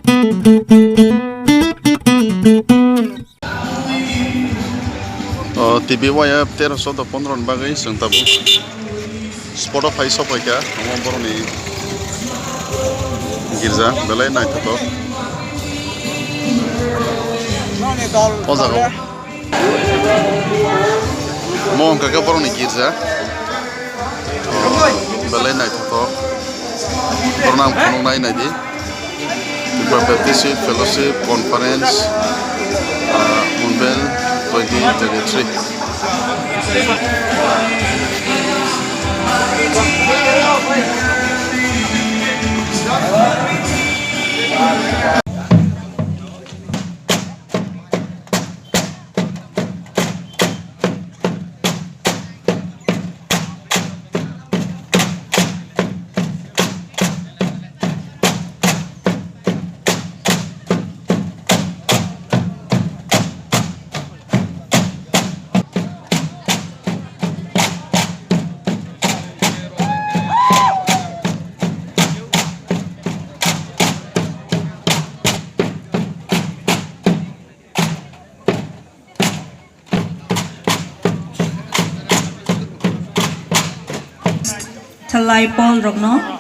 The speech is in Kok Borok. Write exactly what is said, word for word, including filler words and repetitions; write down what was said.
O T B Y F tero choudo pondro ni bagwi chwng tabuk spot o phai sophaikha, omo borokni girja belai naithothok. O jaga o. Mo wngkha khe borokni girja. Belai naithothok. Borokno ang phunuknai naidi. Tripura Baptist Youth Fellowship Conference, ah, Munbel twenty twenty-three. Thalai Paul rokno